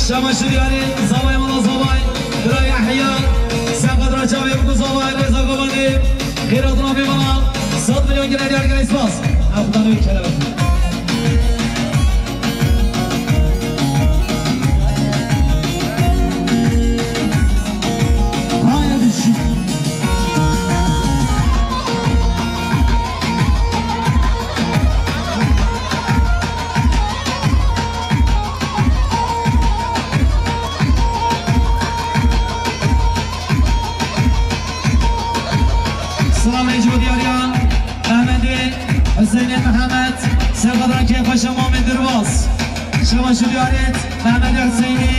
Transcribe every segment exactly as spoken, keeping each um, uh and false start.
Şabaş diyarê zavayê mala zavay, bira Yahya, seqet ra çavê bû zavay, rêza govendê, xêrat navê mala, sed milyon gine diyar gine spas. Haftanê kelebek. Haydi şi- Silavê ji bo diyariya Mehmedê Hüseyinê Mehmet, serqedran kêfxweşa mamê Dirbas. Şewa ji diyarêt Mehmedê Hüseyinê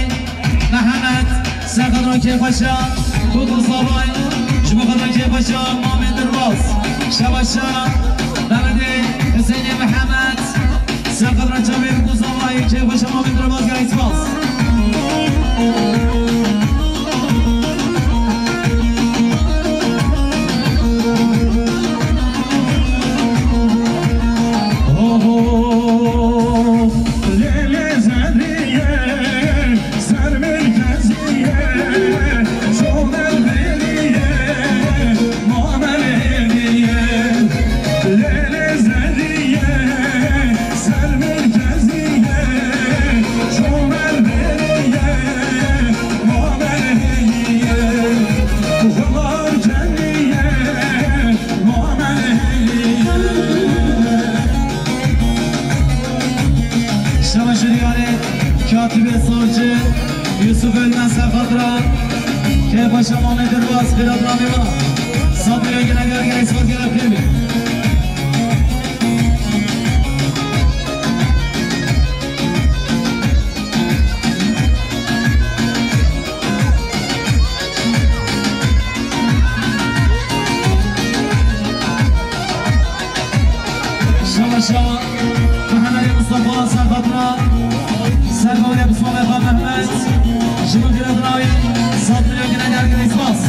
Mehmet, serqedran kêfxweşa Kukur Zavay, ji bo qedran kêfxweşa mamê Dirbas. Şewa şa Mehmedê Hüseyinê Mehmet, Serqedra çavê Kukur Zavayê, kêfxweşa mamê Dirbas, gelek spas. Oho, lê lê zerrî ye, ser min kezî ye, şomer berî ye, mamer hêdî ye, lê lê zerrî ye. Ser min kezî ye, şomer berî ye, mamer heyî ye, xumar kenî ye, mamer heyî ye. Şewa ji diyarê Katibê Savcı Yusuf Ölmez Sefat'ra, kêfxweşa mamê Dirbas, xêrat navê me. Sed milyon gine diyar gine spas gele xêr bê. Şewa şewa Mehemedê Mustafa, serqedra, serqewlê Mustafa Mehmet, ji bo xêrat navê, sed milyon gine diyar gine spas.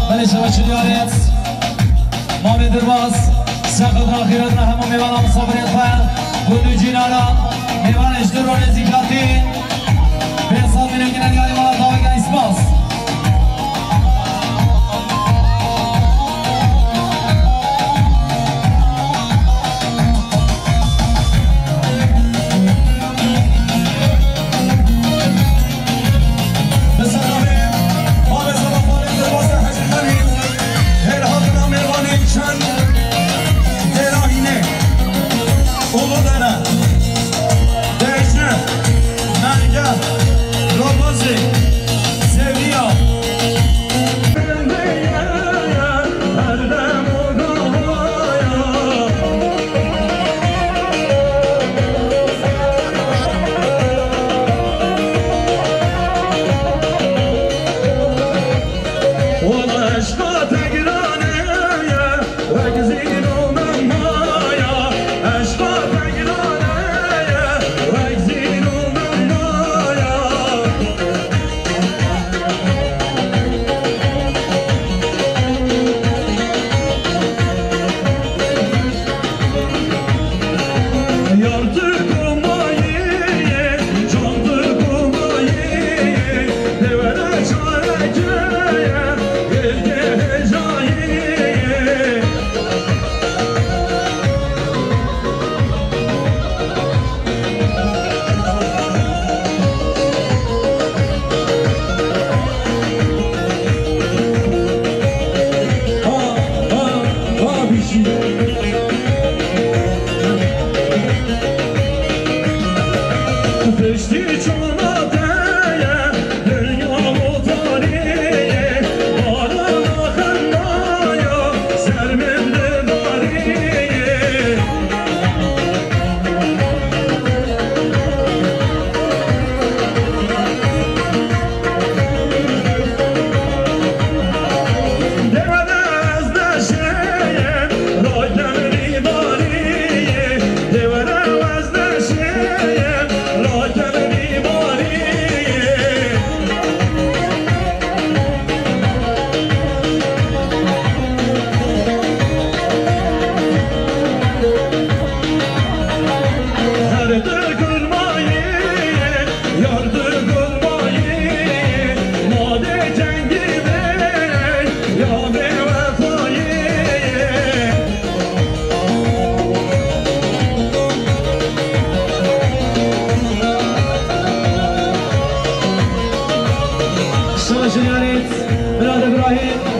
Belê şewa çi diyarêt. Mamê Dirbas, serqedra xêrat ra hemû mêvana misafirên xwe, gund û cînara, mêvanê ji du ro nêzîkatî, pênc sed milyon gine diyarê mala tavê gel spas. Bi selamê, parêza ve parêza Hecî Xelîl, hêl hatina mêvanê çend hêla hînê, Uludere, Dêjne, Merg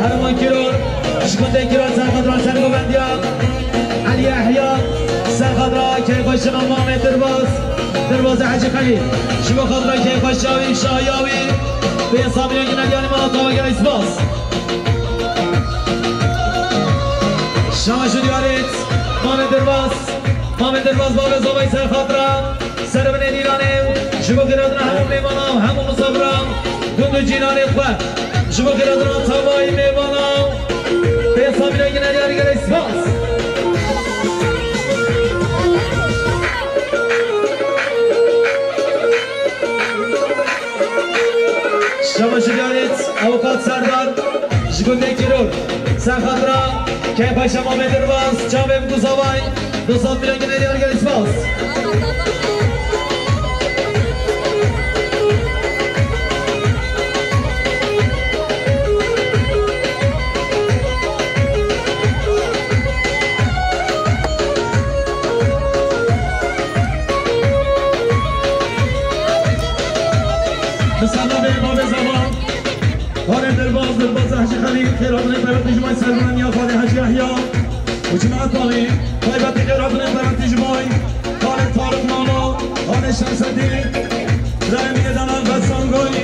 Kahraman Kiror, ji gundê Kiror ser xatira sergovendiya Elî Yehya, ser xatira keyfxweşina Mamê Dirbaz, Dirbazê Hecî Xelîl, ji bo xatira keyfxweşiya wî, şahiya wî, pênc sed milyon gine diyarî mala tava gelek spas. Şama ji diyarêt, Mamê Dirbaz, Mamê Dirbaz, bavê zavayî ser xatira. Servinê Dîlanê, ji bo xîretina hemû mêvanan, hemû misafiran, gund û cîranê xwe, ji bo xîretina tevayî mêvanan, pênc sed milyon gine diyarî gelek spas. Şama ji diyarêt, Avukat Serdar, ji gundê Kiror, ser xatira keyfxweşa Mamê Dirbaz, çavê bi ku zavay, du sed milyon gine diyar gelî spas. Bi selamet bavê zavan. Xalê Dirbaz, Dirbaz Hecî Xelîl, xêr hatinê taybetî ji may sermeniya Xalê Hecî Yehya û cemaeta wî, taybetî xêr hatinê taybetî ji may Xalê Tarık Mala, Xalê Şemsedîn, Rayê Mîyedana Vesangoyî,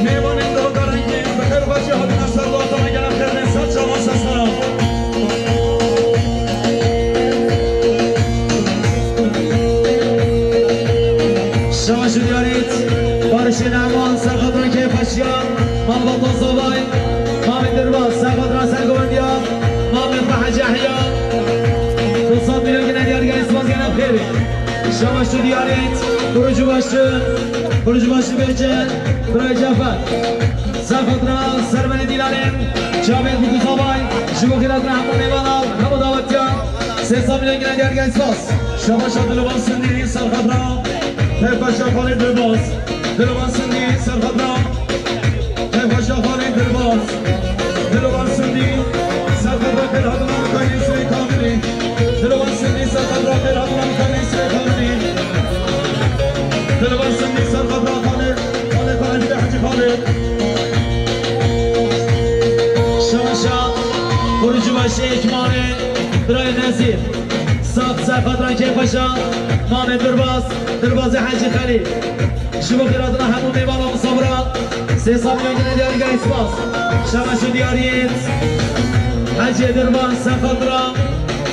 mêvanên dohdarengî, bi xêr xweşî hatine ser dohata me gelek xêr bên ser çavan ser sera. Şaş û diyarît, barişê nehman, serxatran keyfxweşiya, malbata zavay, Mamê Dirbaz, serxatran sergovendiya, Mamê xwe Hecî Yehya, du sed milyon gine diyar gelî spas gene xêrê. Şaş û diyarît, kurucu başı, kurucu başı bêce, Birayê Cafer. Serxatira servenê Dîlanê, çavê Dûdû Zavay, ji bo xîretina hemû mêvana, hemû dawetiya, sê sed milyon gine diyar gelî spas. Şabaşa Dilovan Sindî, serxatira, keyfxweşa Xalê Dirbaz. Dilovan Sindî, serxatira, keyfxweşa Xalê Dirbaz. Dilovan Sindî, serxatira, xêr hatina Mikaîlê Sirê Kamilî. Dilovan Sindî, serxatira, xêr hatina Mikaîlê Sirê Kamilî. Dilovan Sindî, serxatira, Xalê Xalê Xalê Hecî Xalê. Şaşa, kurucu başı ekmanê, Birayê Nezîr. Saf serxatran keyfxweşa, Mamê Dirbaz, Dirbazê Hecî Xelîl. Ji bo xîretina hemû mêvana misafira, sê sed milyon gine diyarî gelî spas. Şaş û diyarît, Hecê Dirbaz, serxatira,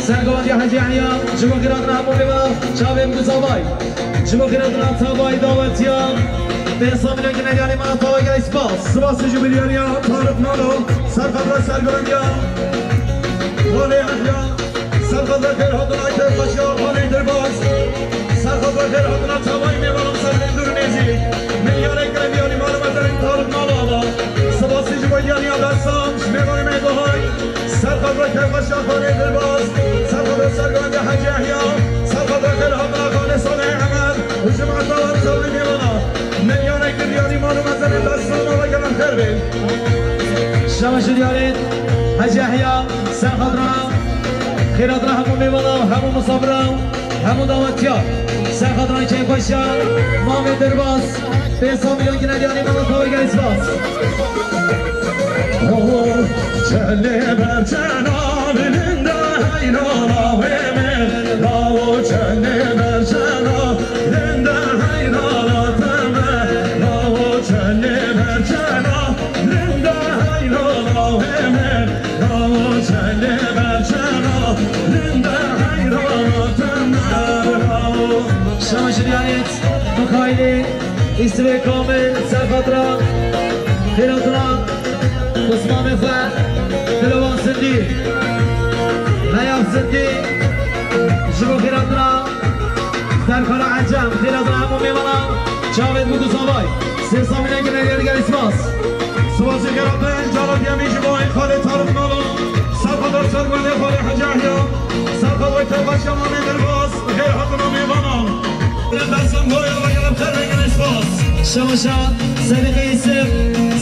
sergovendiya Hecî Yehya, ji bo xîretina hemû mêvana, çavê Dûdû Zavay. Ji bo xîretina tavayî dawetiya, pênc sed milyon gine diyarî mala tava gelî spas. Spas ji bo diyariya Tarık Malo, serxatira sergovendiya Xalê Yehya, serxatira xêr hatina keyfxweşiya Xalê Dirbaz, serxatira xêr hatina tavayî mêvanan ser dûr û nêzî. Milyarek gine diyarî mala mezelên Tarık Malo ava. Spas ji bo diyariya Bessam, ji mêvanê me dohay. Serxatira keyfxweşa Xalê Dirbaz, serxatira sergovendiya Hecî Yehya, serxatira xêr hatina Xalê Salih Emer û cemaeta wan servî mêvana. Milyarek gine diyarî mala mezelên Bessam ava gelen xêr bên. Şaş û diyarît, Hecî Yehya, serxatira, xêr hatina hemû mêvana, hemû misafira, hemû dawetiya, serxatira keyfxweşa, Mamê Dirbaz, pênc sed milyon gine diyarî mala tava gelî spas. Çelê berçena bilinde heyna lawê me, lawo çelê berçena bilinde heyna lateme, lawo çelê berçena bilinde heyna lawê me, lawo çelê berçena bilinde heyna lateme, lawo. Şaş û diyarît, Mikaîlê, Îsvê Kamil, serxatira, xîretina, Osmanê xwe, Dilovan Sindî, Meyaf Sindî, ji bo xîretina, Serkara Ecem, xîretina hemû mêvana, çavê Dûdû Zavay, sê sed milyon gine diyar gelî spas. Spasî xêr hatin, cara diyemîn ji bo Xalê Tarık Malo, serxatira sergovendiya Xalê Hecî Yehya, serxatira keyfxweşiya Mamê Dirbaz, xêr hatina mêvanan. Bersan goya ve gelip xêr ve gelî spas. Şaşa, Sedîqê Îsif,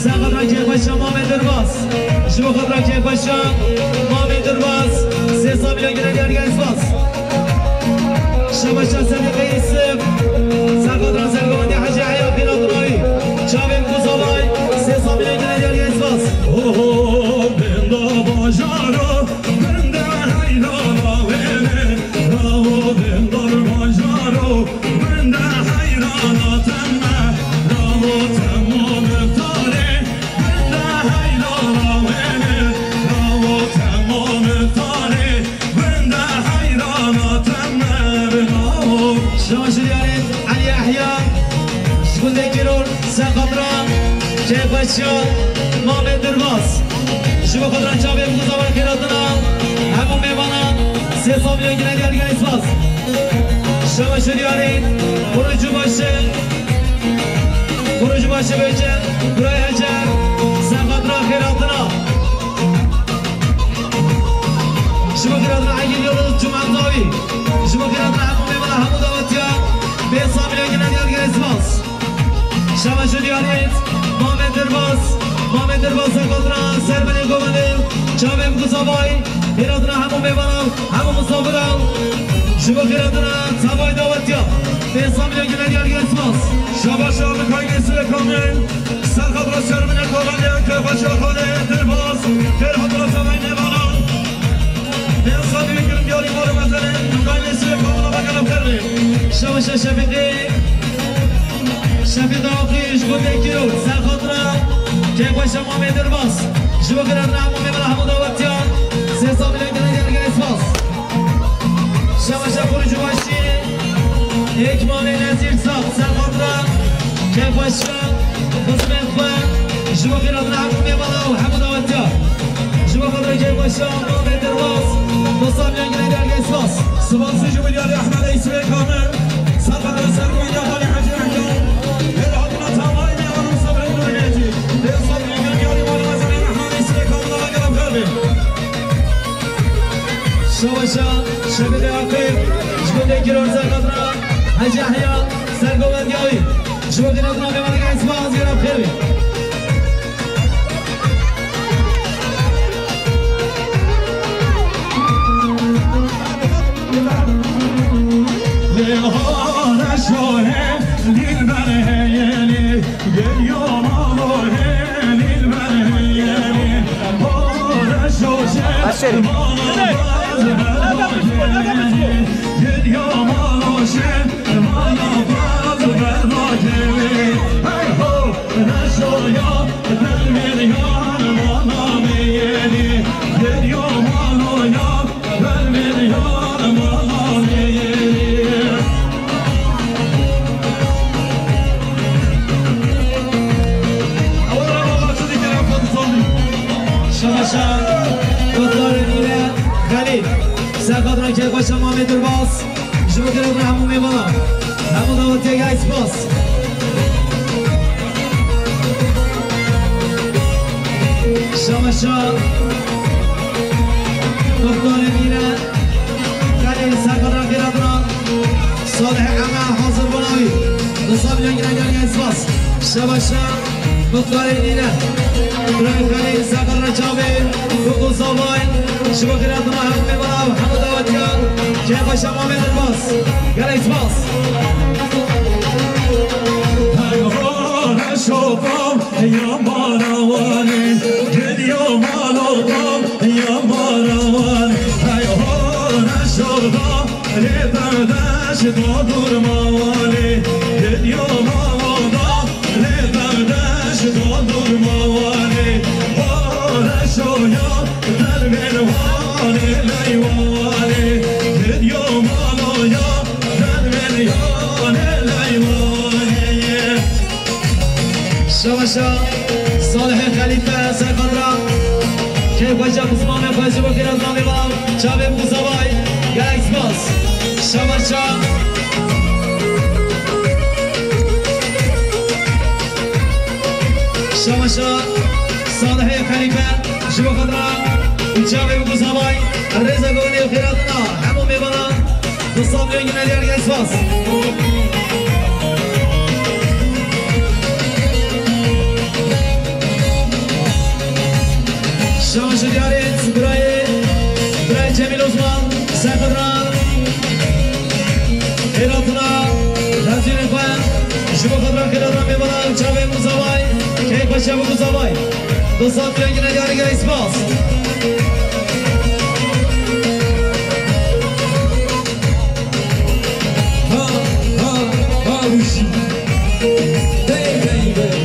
serxatira keyfxweşa Mamê Dirbaz. Ji bo xatira keyfxweşa Mamê Dirbaz, sê sed milyon gine diyar gelî spas. Şaşa Sedîqê Îsif, serxatira sergovendiya Hecî Yehya, xîretina wî, çavê Dûdû Zavay, sê sed milyon gine diyar gelî spas. Oho, Şaşir Yarî, Elî Yehya, ji gundê Kîror, ser xatira Keyfeşiya Mamê Dirbas. Ji bo xatira çavê bi xizavay xêratina hemû mêvanan sê sed milyon gine diyar gelî spas. Şaşir Yarî, Kurucu Başı. Kurucu Başı Böcek, Buraya Ecem, ser xatira xêratina. Ji bo xêratina Egil Yıldız, Cuma Zavi. Ji bo xêratina hemû mêvana, hemû dawetiya, pênc sed milyon gine diyar gelî spas. Şabaşo diyarît, Mamê Dirbas, Mamê Dirbas ser xatira Serbenê Govelê, çavê bi xizavay, xêratina hemû mêvana, hemû misafiran, ji bo xêratina çavay dawetiya, pênc sed milyon gine diyar gelî spas. Şabaşa bi kaynê sivê kamil, ser xatira Serbenê Govelê, Keyfeşiya Xalê Dirbas, xêr hatira çavay mêvana. Pênc sed milyon gine diyarî mala mezelê, bi kaynê sivê kamil, bagana xêr be. Şabaşa Şefîqê. Şefîq Dawaqî ji bo Tekîro, ser xatira Keyfeşa Mamê Dirbas. Ji bo xêratina hemû mêvana, hemû dawetiyan, sê sed milyon gine diyar gelî spas. Şabaşa Kurucu Başî, êk Mamê Nezîr Sap, ser xatira Keyfeşa xizmên xwe, ji bo xêratina hemû mêvana û hemû dawetiyan. Ji bo xatirê kêfxweşiya Mamê Dirbas, du sed milyon gine diyar gelî spas. Spas ji bo diyarê Ehmed Eysîrê Kamil, ser xatirê Sergoya Xalê Hecî Ehya, her hatina tavayê ne anam sabrê nûrê cî. Pênc sed milyon gine diyarê mala mezelê Ehmed Eysîrê Kamil, bagana xêr be. Şabaşa Şevîdê Aqil, ji gundê Kîror, ser xatira Hecî Ehya, Sergovendiyawî. Ji bo xêratina mêvanan gelî spas, gera bi xêr be. Aferin. Şabaşa, Doktor Emîne Xelîl, ser xatira kêfxweşa Mamê Dirbas. Ji bo xêratina hemû mêvana, hemû dawetiya gelî spas. Şabaşa Doktor Emîne Xelîl, ser xatira xêratina Salihê Eme, hazir bona wî. Du sed milyon gine diyar gelî spas. Şabaşa Muxtarê Nîne. Birayê Xelîl, ser xatira çavê, Gogo Zavay. Ji bo xêratina hemû mêvana û hemû dawetiyan, kêfxweşa Mamê Dirbas. Gelek spas. Hey ho, reşo bav, ya mala wanê, gel ya malo bav, ya mala wanê. Hey ho, reşo bav, lê berdeş da dur mawalê, gel ya malo da, lê berdeş da dur mawalê. Ho, reşo ya, dervên wanê, ley wanê, gel ya malo ya, dervên yanê, ley wanê. Şabaşa Salihê Xelîfe, ser xatira kêfxweşa Osmanê xwe, ji bo xêratina mêvana, çavê bi xizavay, gelek spas. Şabaşa. Şabaşa Salihê Xelîfe, ji bo xatira çavê bi xizavay, rêza govinê û xêratina hemû mêvanan. Du sed milyon gine diyar gelî spas. Şabaşa diyarê birayê, birayê Cemîl Osman, ser xatira xêratina lezînê xwe, ji bo xatira xêratina mêvana çavê Muzavay, keyfxweşa bi Muzavay. Du sed milyon gine diyar gelî spas. Ha, ha, ha, Rûşî. Dey, dey, dey.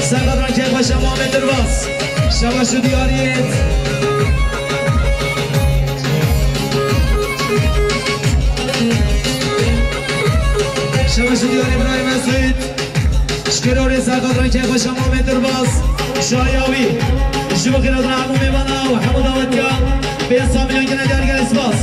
Serqedran Keyxweşa Mamê Dirbas. Şebaş û diyariyêt. Şebaş û diyarê birayê me Seyîd. Şkerorê Serqedran Keyxweşa Mamê Dirbas. Şahiya wî. Ji bo xêrhatina hemû mêvana û hemû dawetiya. Pênc sed milyon gine diyar gelê spas.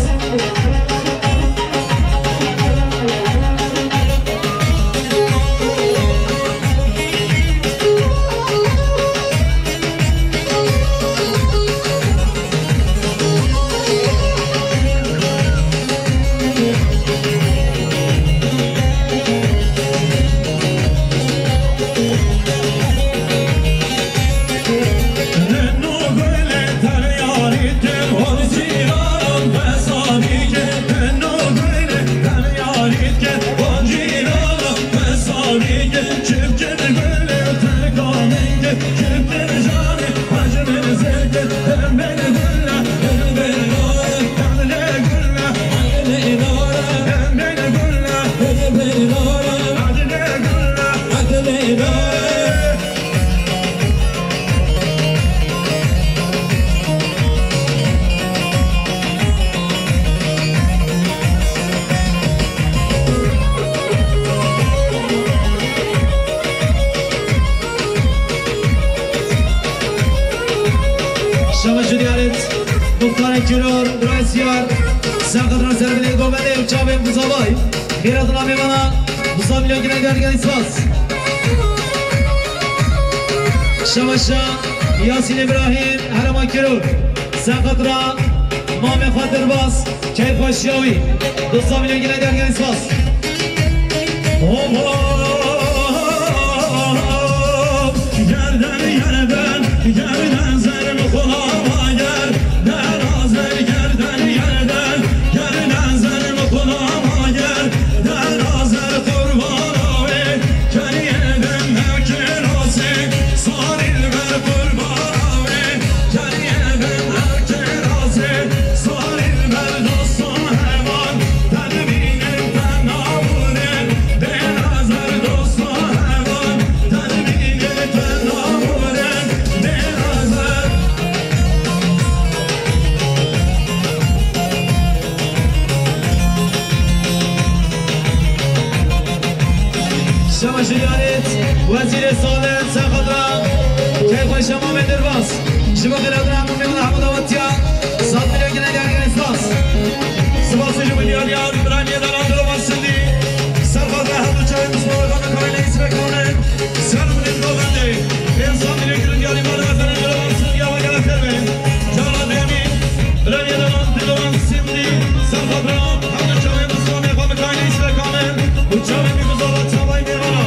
Şebaş û diyarêt, muxtarê Kiror, Brasiyar, Serqedran Serbilê Govendê û çavên Buzavay. Xêrhatina mêvana, Buza milyon gine diyar gelê spas. Şebaşa Yasîn Îbrahîm, Herêma Kiror, Serqedran, Mamê xwe Dirbas, Keyfweşiya wî. Du sed milyon gine diyar gelê spas. Yerden, yerden, yerden zer mi kulağıma gel. Derazer yerden, yerden, yerden zer mi kulağıma gel. Derazer kurban abi, keriyeden mevkin olsun. Saril ver kurban abi, keriyeden mevkin olsun. Saril ver dostum hemen. Şebaş û diyarêt, Wezîrê Salê, Serqedran Keyxweşa Mamê Dirbas. Ji bo xêrhatina hemû mêvan û hemû dawetiya, sed milyon gine diyar gelê spas. Spas û ji bo diyariya birayê me Dalan Dilovan Sindî. Serqedran her du çavên mismar xwe me karê leyîs vekanê. Ser binê Dilovendê. Pênc sed milyon gine diyarî mala me Dalan Dilovan Sindî ya we gele xêr be. Cana demî, birayê Dalan Dilovan Sindî. Serqedran her du çavên mismar xwe me karê leyîs vekanê. Û çavên wî bi zala çavayî mêvana.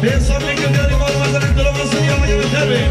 Pênc sed milyon gine diyarî mala me Dalan Dilovan Sindî ya we gele xêr be.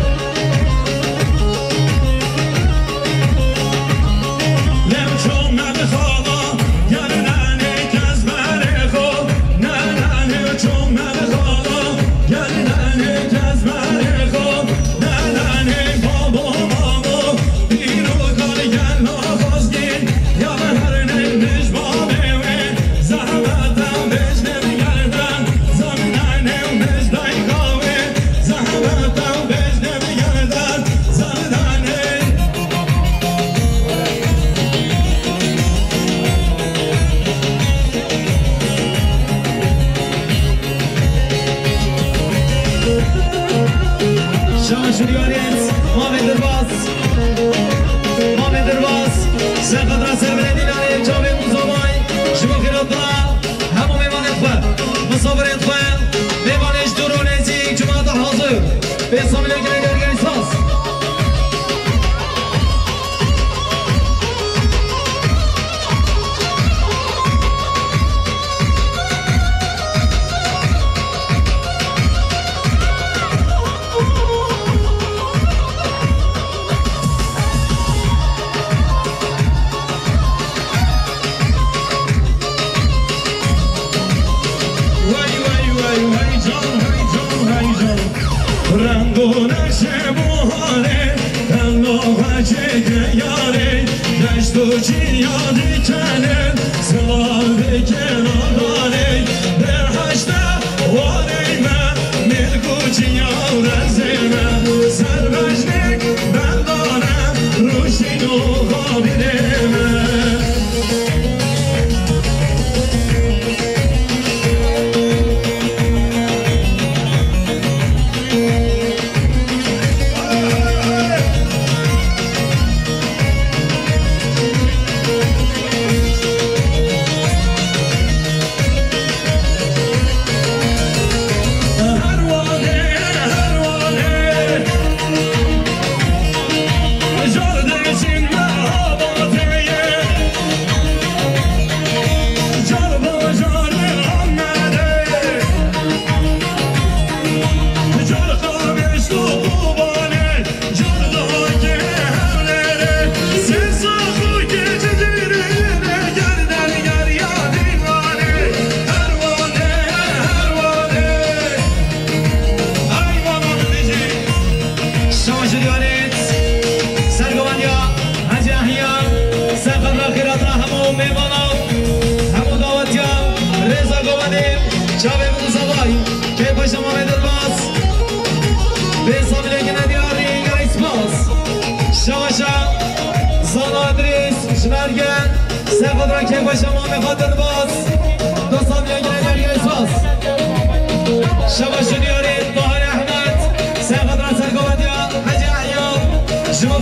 Şaş û diyarêt, Mamê Dirbas. Mamê Dirbas, Serqedran Serbilê Dîlanê, çavên Muzavay, ji bo xêrhatina hemû mêvanên xwe, misafirên xwe, mêvanê ji dûr û nêzîk, cemaeta hazir. Pênc sed milyon gine diyar gelê spas. Wey, wey, wey, hey can, hey can, hey can. Reng û neşe buharê, tenna xecê diyarê, deşt û çiya dikene, silav dike nadarê, behişte warê me, mêrg û çiya rezê me.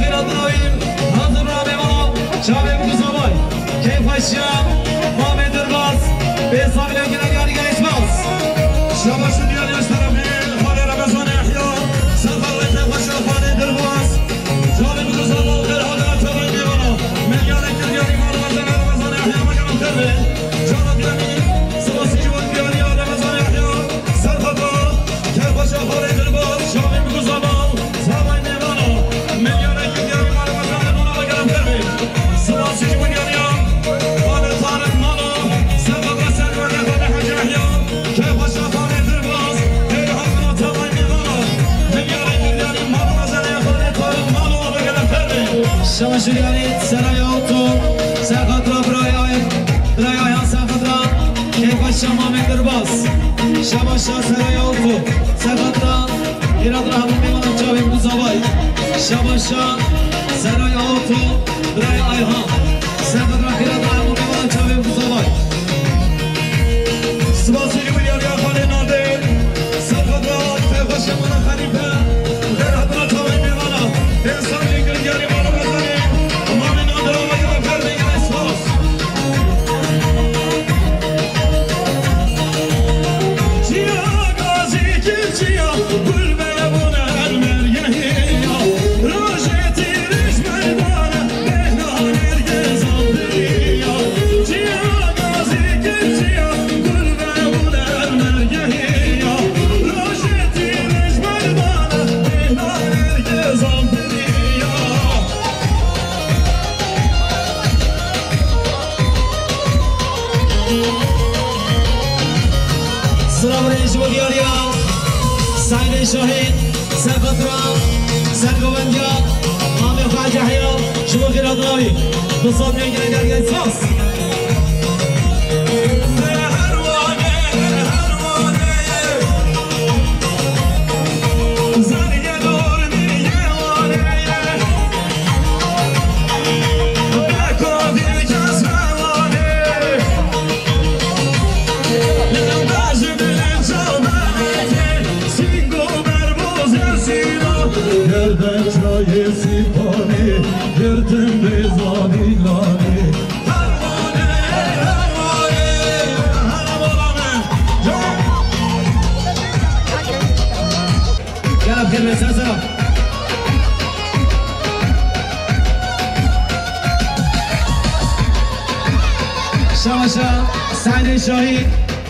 Xêra dinawî, hazir ra mêvana, çavê bi guzavay. Keyfa şiya, mamê derbas, bê sabilê gine diyarî gene spas. Şabaş û diyarî ji terefê xalê Remezan Yahya, serxalê keyfa şiya xalê derbas. Çavê bi guzava û xêr hatine çavê mêvana. Melyane kir diyarî mal Remezan, Remezan Yahya me gene xêr be. Cara diyarî, sibasî ji wan diyarî ya Remezan Yahya, serxata. Keyfa şiya xalê derbas, çavê bi guzava, zavay mêvana, melyane kir diyarî mala wezanê nona ve gerem kervê. Sibasî ji wan diyarî ya, xalê Tarık Mala, serxata serweriya xalê Hecî Yahya, keyfa şiya xalê derbas, xêr hatina zavay mêvana, melyane kir diyarî mala wezanê xalê Tarık Mala ve gerem kervê. Şabaş û diyarî, seraya oto, serxata birayê ay, birayê ay, serxata, keyfa şiya mamê derbas. Şabaş şiya seraya oto, serxata, Xêrat ra hemû mêvanan çavên Bûzavay. Şabaşa Seraya Oto, birayê Ayhan. Serxat ra xêrat ra hemû mêvanan çavên Bûzavay. Sibasî ji wan diyarî ya xalê Nadir. Serxat ra keyfa şiya mala Xelîfe. Xêr hatina çavên mêvana. Êsar lê kir diyarî mala Rezanê. Mamê Nadir a me gere xêr be, gere spas. Çiya gazî kir çiya, gul bebûne her mergehî ya. Rojê tîrij merdane, bêhna nergezan piriya. Çiya gazî kir çiya, gul bebûne her mergehî ya. Rojê tîrij merdane, bêhna nergezan piriya. Silav re ji bo diyariya Seîdê Şahîn, serxatira, sergovendiya Amê Xace Heya, ji bo xêratina wî. Bi saz mê gire gel gel saz. Gerden çayê Sîpanê, girtin rêza dîlanê. Gel, gel, sen, sen. Şabaşa, Seîdê Şahî,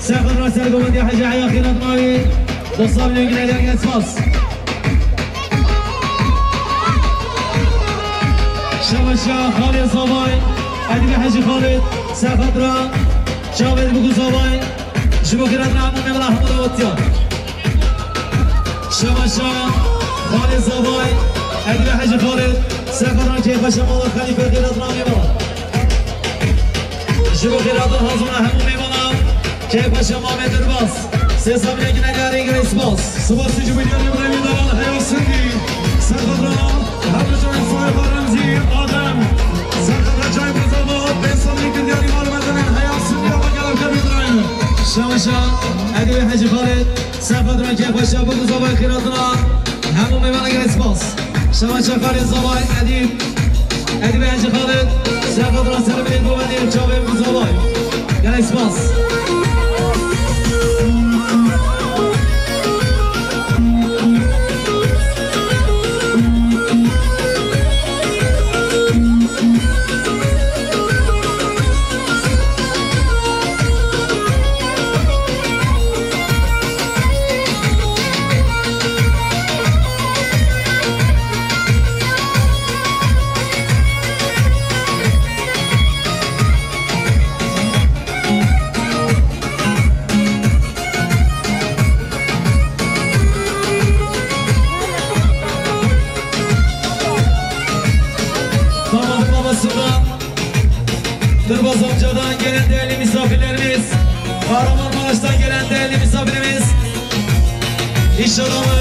serxatira sergovendiya Hecî Heya, xêratina wî. Dostlar, bile güle gel, gel, spas. Şabaşa, Xalê Zavay, Edîbe Hecî Xalid, serxatira, çavê bi Guzavay, ji bo xêratina hemû mêvana hemû dawetiyan. Şabaşa, Xalê Zavay, Edîbe Hecî Xalid, serxatira keyfa şema ve Xelîfe xêratina mêvana. Ji bo xêratina hazmana hemû mêvanan, keyfa şema me derbas. Sê sabine gine gare gire spas. Spas ji bo diyarê birayê dalan heya Sindî. Serxatira, her cayê Sayfa Remzî, Adem. Serxatira cayê Buzava, pê sabine gine diyarî mal mezenin heya Sindî, ama gel kebî birayê. Şabaşa, Edîbe Hecî Xalid, serxatira keyfa şema bi Buzava xêratina. Hemû mêvana gelek spas. Şabaşa Xalê Zavay, Edîb, Edîb Hecî Xalid, serxatira serbilê govendê çavê Zavay. Gelek spas. Tamam, babasından. Dırbaz amcadan gelen değerli misafirlerimiz, Kahramanmaraş'tan gelen değerli misafirimiz, iş adamı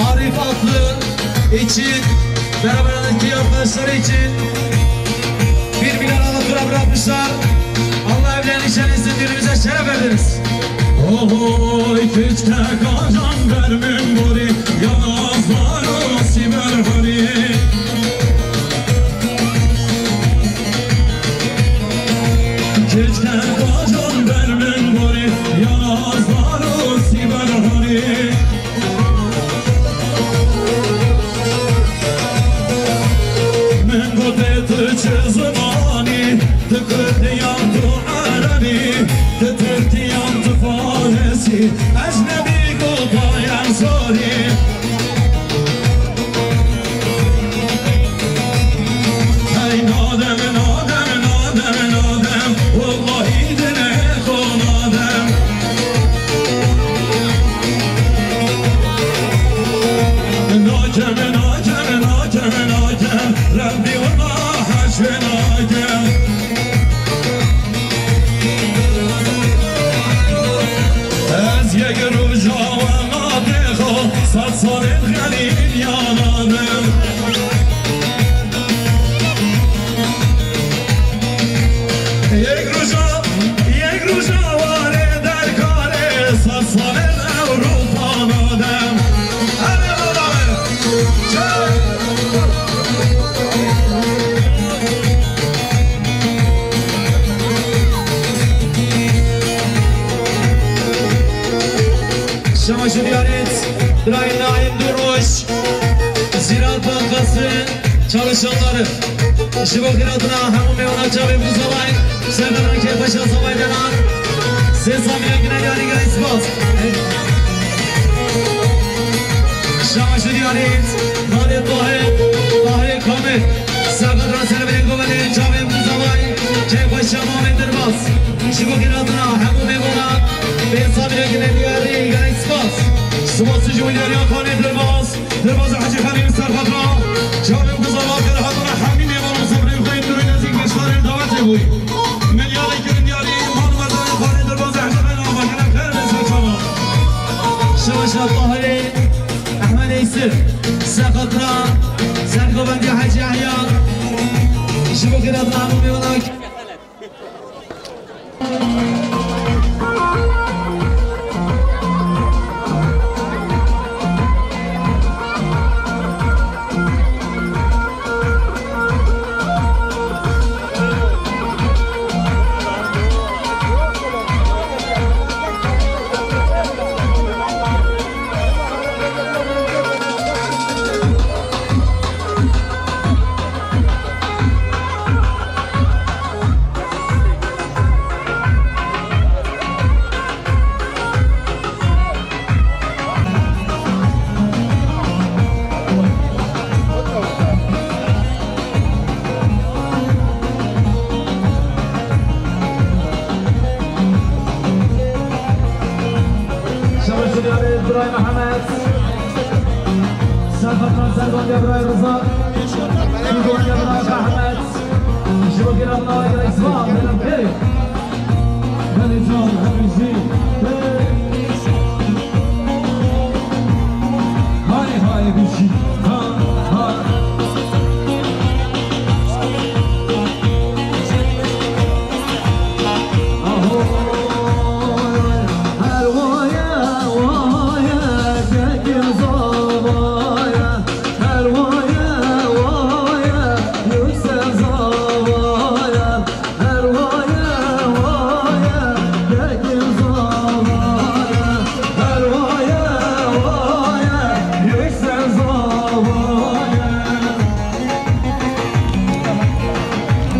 Arif Atlı için, beraberindeki arkadaşları için bir milyar altın bırakmışlar. Allah evlerini şen etsin, düğünümüze şeref verdiniz. Ohoy, keçke kajan vermin bori, yanazlar o siber hari. Yek roja we nabêxa, sed salên xelîl yana de. Yek roja, yek roja warê derkarê, sed salên Ewropana de. Hadi baba. Şema şiriyarêt, birayên Naim Durmuş, Ziraat Bankası çalışanları. Ji bo xîratina hemû mêvana çavên bi zavay, servera kêfxweşa zavay denan. Sê samî yekine diyarî gelek spas. Şema şiriyarêt, Xalê Tahir, Tahir Kamil. Servera servera govendê çavên bi zavay, kêfxweşa mamê derbas. Ji bo xîratina hemû mêvanan, pê sabirek ne diyarî, gelek spas. Spas ji wî diyariya Xalê Derbas, Derbas Hecî Xelîl Serxatra. Çavên bi zava kir hatina hemî mêvanan sabrên xwe yên durê nêzîk beşdarên dawetê bûyî. Melyarê kirin diyarî, mal û merdanên Xalê Derbas Hecî Xelîl ava kene xêr be ser çavan. Şeweşa Tahirê, Ehmed Eysir, Serxatra, Sergovendiya Hecî Yehya, ji bo xîratina hemû mêvanan. Şeweşiriyarê Biray Mehmet. Serxatran sergondiya Biray Rıza. Sergondiya Biray Mehmet. Ji bo girandina Reis Val, benim peri. Beni can, beni jî. Hay hay bişî. Ha, ha. Aho. Her waye, waye, tekin zavaya. Her waye, waye, yüksel zavaya. Her waye, waye, tekin zavaya. Her waye, waye, yüksel zavaya.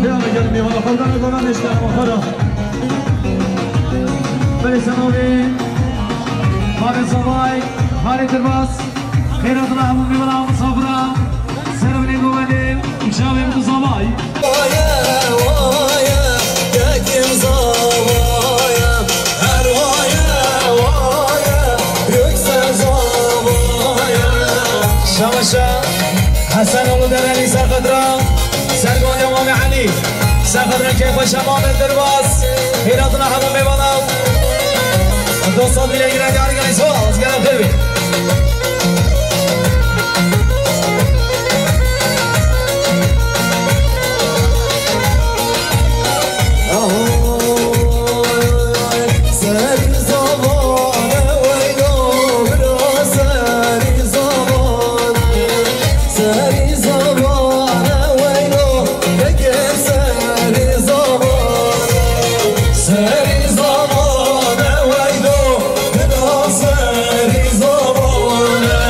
Devam edelim, eyvallah. Koldan koldan eşler, bakalım. Beni sen abi. Abi Zavay, Halit Irmaz. Xêratina hemû mêvana misafira, servinê govendê û çavên bi zavay. Waye, waye, tekin zavaya. Her waye, waye, yüksel zavaya. Şamaşa, Hesen oğlu Dereli Serkadra, Sergon Devamı Ali, Serkadra Keyfa Şamamê Derbas, Xêratina hemû mêvana. Dostlar bile giren yarı gelin, sağ ol, gelen tabii. Serî zavane weydo, dida serî zavane,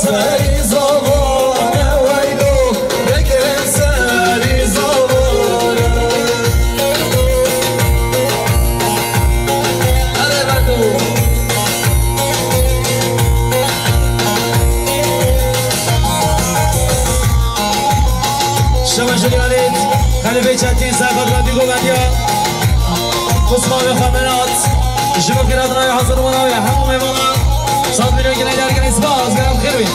serî zavane weydo, dike serî zavane. Erê berdo. Şewe Jilyanê, Xelîfê Çetîn, Serhat Radî Govendiya, Osman ve Xamenat, ji bo xîratina wê hazir bûna wê hemû mêvanan, sed milyon gine dergirê spas, gerem xêr bê.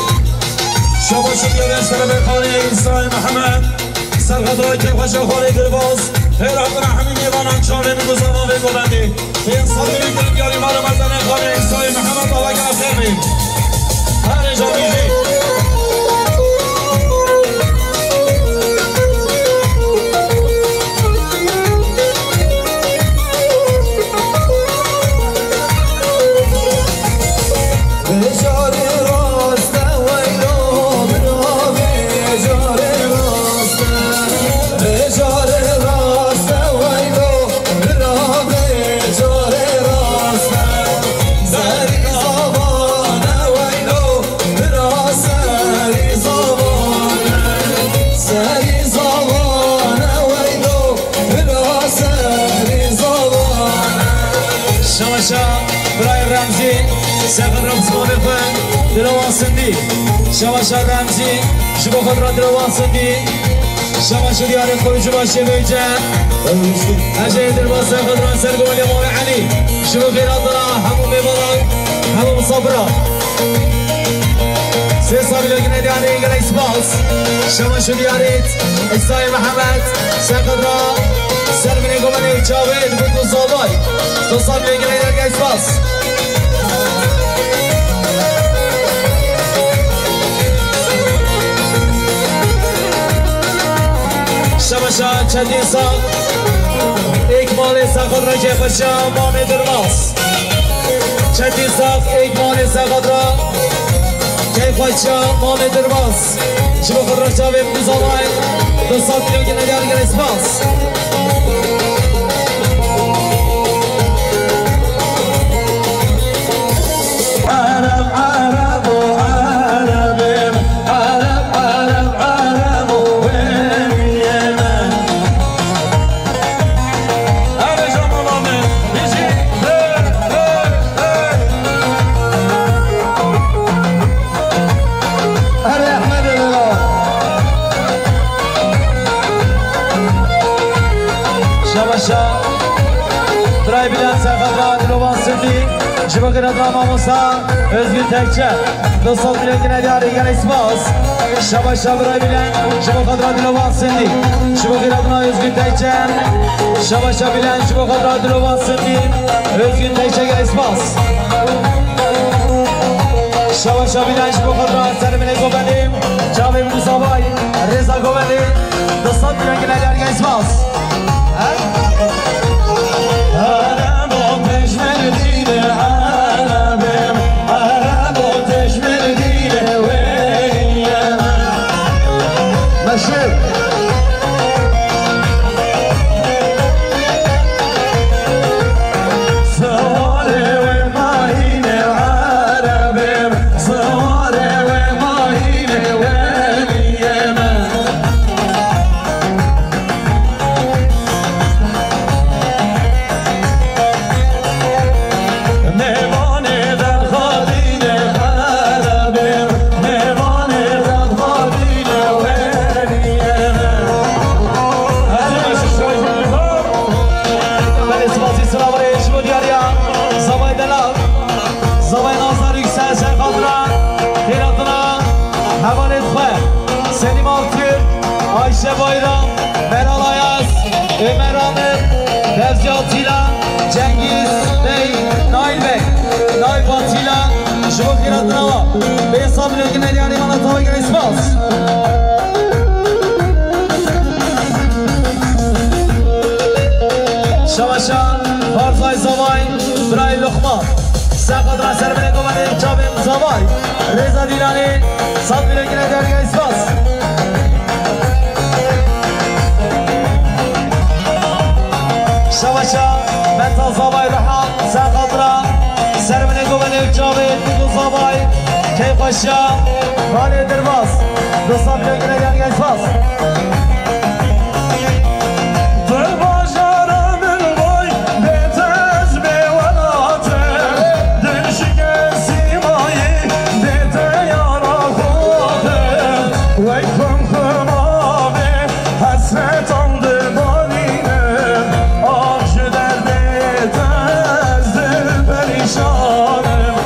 Şaba şukiya ve şerefê xalê Îsa'yê Mihemed, Serhat Radî Kevxeşa xalê Dirbaz, xêr hatina hemî mêvanan çavên û guzana vê govendê. Pênc sed milyon gine diyarî mala mezene xalê Îsa'yê Şabaşa birayê Remzî, serxwe re bi zimanê xwe, Dilovan Sindî. Şabaşa Remzî, ji bo xwe re Dilovan Sindî. Şabaşa diyarê xwe ji başê vêce. Ecê Dilbaz, serxwe re ser goliya Mame Elî. Ji bo xêratina hemû mêvanan, hemû misafiran. Sê salî vegine diyarê, gelek spas. Şabaşa diyarê, Îsayê Mihemed, serxwe re, ser binê gomenê çavê, dibû ku zavay. Du salî vegine diyarê, gelek spas. Şabaşa Çetîn Sağ, êk malê serxwe re keyfxweşiya Mamê Durmaz. Çetîn Sağ, êk malê serxwe re keyfxweşiya Mamê Durmaz. Ji bo xwe re çavê bi zavay, du salî vegine diyarê, gelek spas. Ereb, Ereb û Ereb im, Ereb, Ereb, Ereb û wê min. Erê can ola min, bijî, hey, hey, hey. Erê Ehmedê Leyla. Şabaşa. Birayê Bülent, serxwe re Dilovan Sindî. Ji bo xêratina mamosta Özgür Tekçe. Du salî vegine diyarê, gelek spas. Şabaşa birayê Bülent, ji bo xwe re Dilovan Sindî. Ji bo xêratina Özgür Tekçe. Şabaşa Bülent, ji bo xwe re Dilovan Sindî. Özgür Tekçe, gelek spas. Şabaşa Bülent, ji bo xwe re ser binê gomenê, çavê bi zavay, rêza gomenê, du salî vegine diyarê, gelek spas. Meşhur. Belê, spasî, silav rê ji bo diyariya Zavay Delal, Zavay Nazar Yüksel, ser xatina xêratina hevalên xwe, Selim Altın, Ayşe Bayram, Meral Ayaz, Ömer Anıl, Fevzi Atilla, Cengiz Bey, Nail Bey, Nail Atilla, ji bo xêratina wa. Bê sabir, gelek spas. Şabaşa Farzay Zavay, birayê Luqman. Serxwe re ser binê gomenê, çavê bi zavay. Rêza Dîlanê, sabir, gelek spas. Şabaşa Meta Zavay Rehan, serxwe re ser binê gomenê, çavê bi zavay. Keyfxweşiya Xalê Dirbaz. Du salî vegine diyarê, gelek spas. Di bajara min vay, bê te ez bê welat im. Din şikestî mayî, bê te yara xwe axim. Wek xum xum avê, hesretan dibarînim. Av ji derdê te ez dil perîşan im.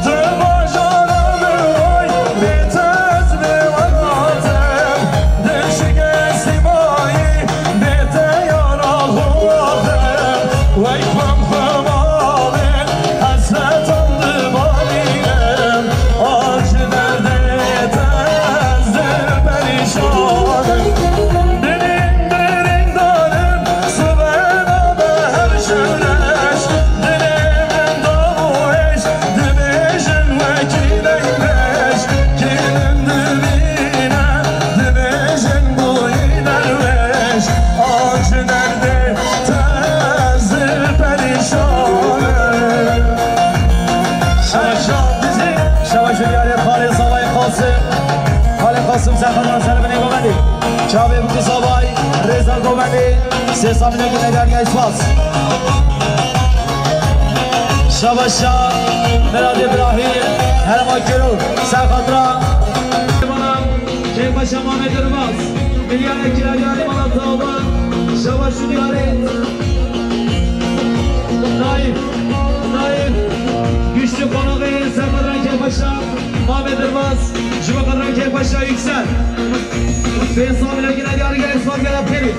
Di bajara min vay, bê te ez bê welat im. Din şikestî mayî, bê te yara xwe axim. Wek xum xum avê, hesretan dibarînim. Av ji derdê te ez dil perîşan im. Dilê min birîndar im, sibe nabe her şew reş. Dilê min dav û hêj, dibêjin wekî dengbeş. Kî min dibîne, dibêjin bûyî derweş. Av ji derdê te ez dil perîşan im. Şabaş, şabaş diyarê Xalê Zavay Qasim. Xalê Qasim, serxwe re ser binê gomenê. Çavê bi zavay, rêza gomenê. Sê salî vegine diyarê, gelek spas. Şabaşa Miradê Birahîm, herema Kiro, ser xatira. Bana Keypaşa Mamed Irmaz, milyar ekî diyarê mala tawa, şabaş û diyarê. Naîf, Naîf, güçlü konağı, ser xatira Keypaşa Mamed Irmaz, ji bo xatira Keypaşa Yüksel. Pênc sed milyar yine diyarê Îsmaîl Gela Pêrî.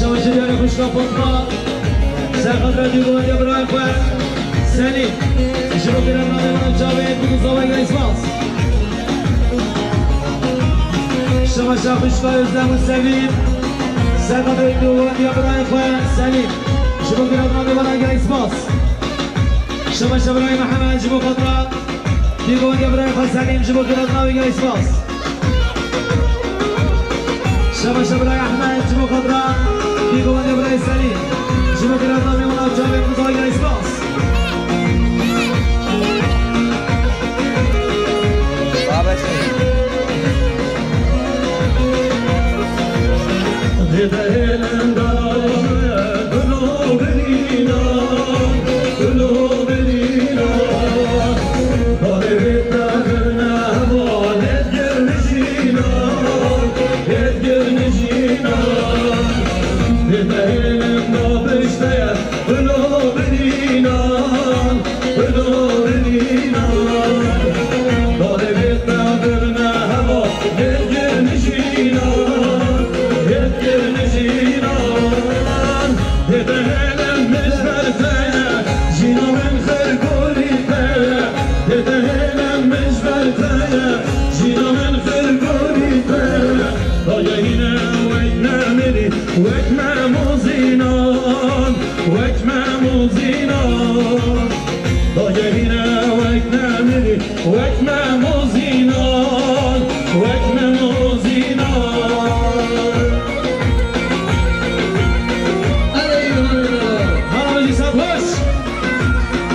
Şabaş û diyarê xwişka Fatma, ser xatira dî gowandiya birayê xwe Selîm, ji bo xêra navê wan çavê bû zavayê gelek spas. Şabaş û xwişka Özlem û Sevîm, ser xatira dî gowandiya birayê xwe Selîm, ji bo xêra navê wan gelek spas. Şabaş û birayê Mihemed, ji bo xatira dî gowandiya birayê xwe Selîm, ji bo xêra navê gelek spas. Şabaş û birayê Ehmed, ji bo xatira dî gowandiya birayê Selîm, ji bo xêra navê wan çavê bû zavayê gelek spas. Wek Mem û Zînan, wek Mem û Zînan. Dagehîne wek Mem û, wek Mem û Zînan, wek Mem û Zînan. Eleyna, eleyna. Hana wecî serbaş.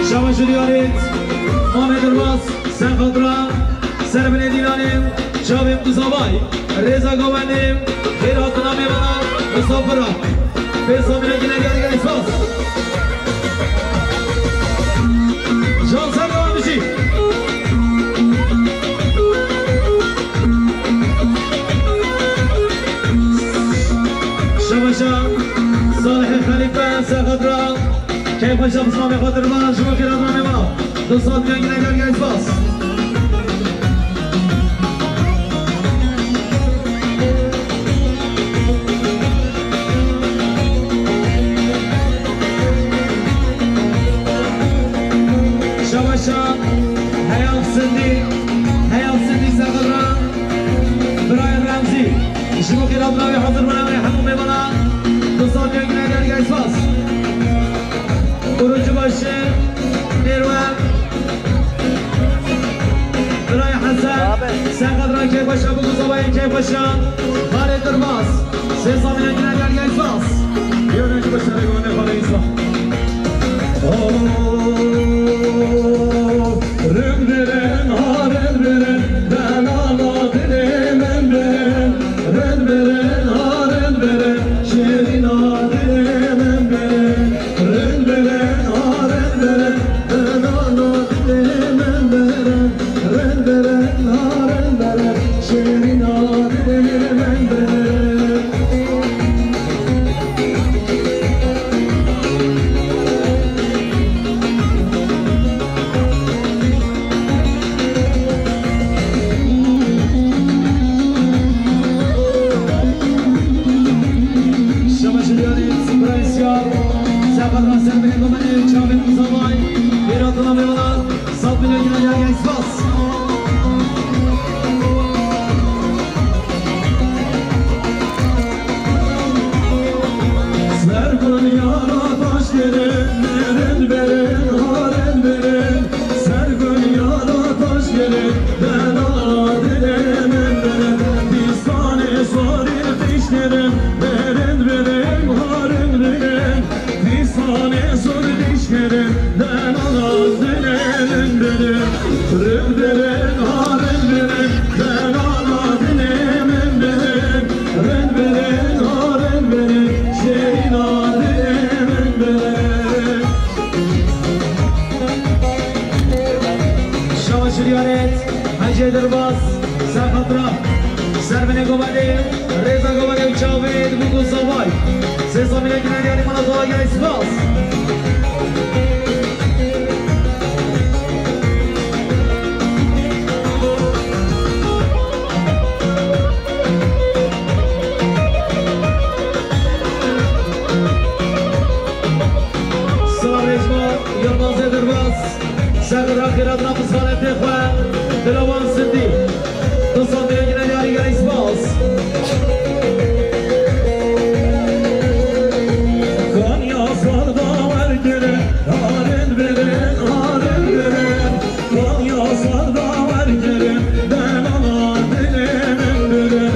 Şabaş û diyarê Mamed Irmaz, ser xatira, ser binê dîlanê, çavê Muzavay. Rêza govendê, xêr hatina mêvana, misafira. Pêsa binekî ne gelî gelî spas. Can ser devam bijî. Şabaşa Salihê Xelîfe, ser xatira Keypaşa Pismamê Xatirvan, ji bo xêr hatina mêvana. Du sed milyon yine gel gel spas. Şabaşa Heyal Sindî, Heyal Sindî Sexira, Birayê Remzî. Ji bo xêr hatina wê hazir bûna wê hemû mêvana. Du sed milyon yine gel gel spas. Kurucubaşı, Nêrwe. Serqedra Kêfeşa, Bûk û Zavayê Kêfeşa, Xalê Dirbas, Sê Samîna Gine Dergay Spas. Yöne ki başarı gönde para insan. Oh, rin birin, ha rin birin, delala dilê min birin. Rin birin, ha rin birin, şêrîna dilê min birin. Rin birin, ha rin birin, delala dilê min birin. Rin birin, ha rin birin, şêrîna dilê min birin. Şema Şiryanî, Sibra Îsyar, Serhat Raser, Binê Gomenê, Çavên Mizavay, Bêra Dila Mêvanan, Sat Milyon Gina Gel Gel Spas. Ser Konyana taş gelin, verin verin, haren verin. Ser Konyana taş gelin, delala dilê min verin. Dîsanê sorî dişkerin, verin verin, haren verin. Dîsanê sor dişkerin, delala dilê min birin. Rin birin, ha rin birin, delala dilê min birin. Rin birin, ha rin birin, şêrîna dilê min birin. Şawa Şiryaret, Hecê Dirbas, Serhat Ra, Servinê Govalê, Rêza Govalê û Çavê Dibûk û Zavay. Sê Samîna Gine Diyarî Mana Zavay, gelek spas. Sila Rêjma, Yilmazê Dirbas. Serra xêratna pizvanetê xwe, Dilawan Sindî. Du sed milyon gine diyarî, gelek spas. Konya sar dawer kirin, harin birin, harin birin. Konya sar dawer kirin, delala dilê min birin.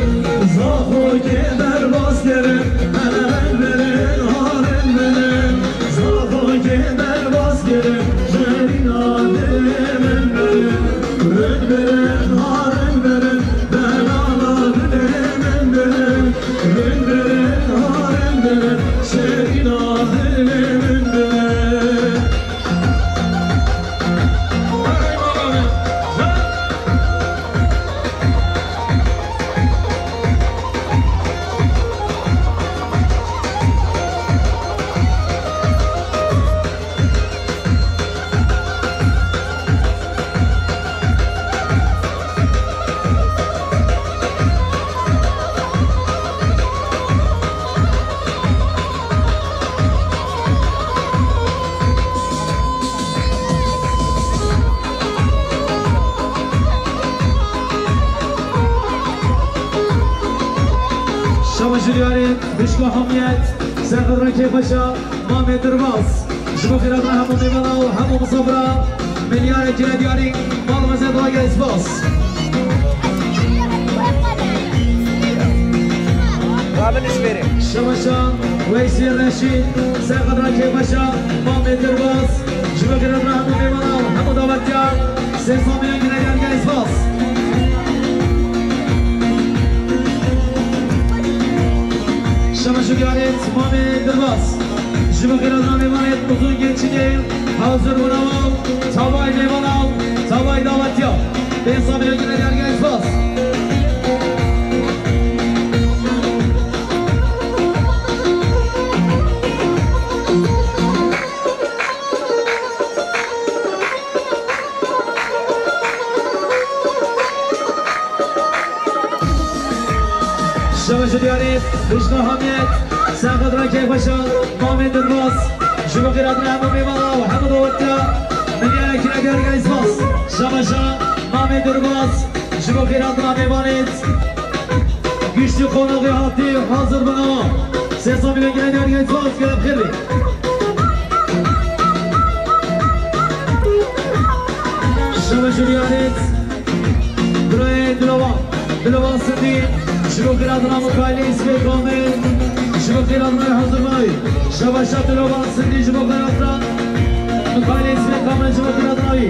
Zaxo kê derbas kirin, hele birin, harin birin. Zaxo kê derbas kirin, şêrîna dilê min birin. Rin birin, ha rin birin, delala dilê min birin. Rin birin, ha rin birin, şêrîna dilê min birin. Şawa Jiryarê, Bişka Hamiyet, Serxedra Kêfeşa, Mamê Dirbas. Ji bo xêratina hemû mêvana û hemû misafira, milyarek gine diyarî, mal mezin, gelek spas. Rabin ji mêrê. Şemeşan, Weysî Reşîd, Serxedra Kêfeşa, Mamê Dirbas, ji bo xêratina hemû mêvana û hemû dawetiyan, sê sed milyon gine diyarî, gelek spas. Şemeşo Giyaret, Mamê Dirbas. Ji bo xêratina mêvanê Uzun Gençinê hazir bûna û tavayê mêvana û tavayê dawetiya. Pênc sed milyon gine diyarî, gelek spas. Şemeşo Diyarî, Bişka Hamiyet, Serxedra Kêfeşa, Mamê Dirbas, ji bo xêratina hemû mêvana û hemû dawetiya, milyarek gine diyarî, gelek spas. Şemeşa, Mamê Dirbas, ji bo xêratina mêvanê, giştî qonaxê hatî hazir bûna. Sê sed milyon gine diyarî, gelek spas, gelek xêr be. Şemeşo Diyarî. Ji bo xêratina Mikaîlê Îsmê Kamil, ji bo xêratina wî hazir bûn wî. Şebaşa Dilovan Sindî ji bo xêratina Mikaîlê Îsmê Kamil ji bo xêratina wî.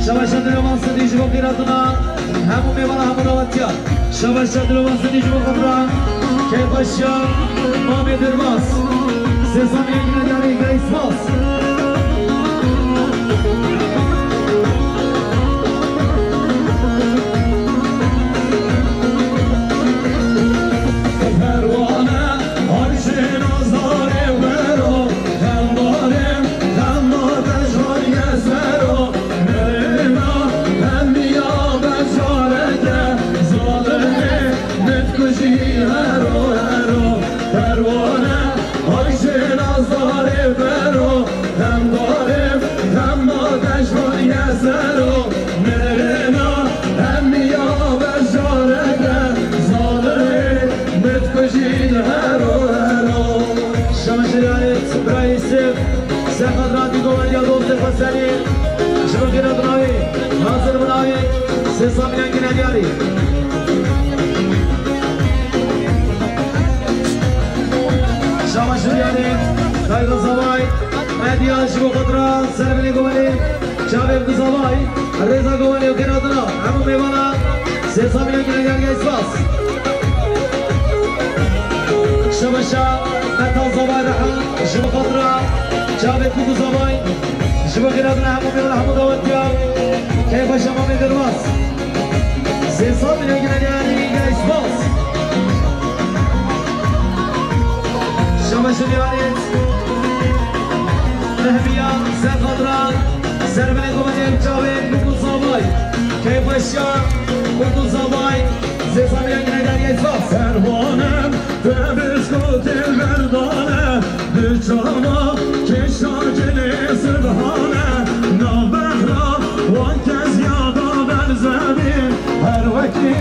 Şebaşa Dilovan Sindî ji bo xêratina hemû mêvana hemû dawetiya. Şebaşa Dilovan Sindî ji bo xêratina keyfeşiya Mamê Dirbas. Sê sed milyon gine diyarî gey spas. Perwane, Ayşê Nazarê wero, hem barê, hem ma dejwariye sero, merêna, hem ya becareke, zalimê, mitkujî hero, hero. Perwane, Ayşê Nazarê wero, hem barê, hem ma dejwariye sero, merêna, hem ya becareke, zalimê, mitkujî hero, hero. Şaşiryanê Sibra Yusuf, Serhat Radî Gomelya dostê xwe Selîm, ji bo xêratina wî, hazir bûna wî, sê sed milyon gine diyarî. Şaşiryanê Tayga Zavay, Medya ji bo xêratina Serbilê Gomelê, Çavê Kuzavay, Rêza Gomelê û xêratina hemû mêvana, sê sed milyon gine diyarî gey spas. Şebaşa Metal Zavay Reha, ji bo xêratina Çavê Kuzavay, ji bo xêratina hemû mêvana hemû dawetiya, keyfeşiya Mamê Dirbas. Sê sed milyon gine diyarî gey spas. Şebaşa diyarî Mehmiya Serhat Ra, Serbilê Gomelê Çavê Kuzavay, keyfeşiya Kuzavay, sê sed milyon gine diyarî gey spas. Perwanem, te biskotê verdane, bi çama kêşa cilê Sibhane, na behra wan kes ya da berzebî, her wekî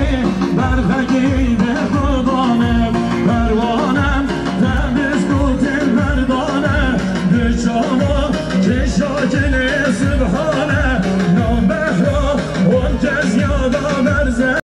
berxekî dê xudane. Perwanem, te biskotê verdane, bi çama kêşa cilê Sibhane, na behra wan kes ya da berze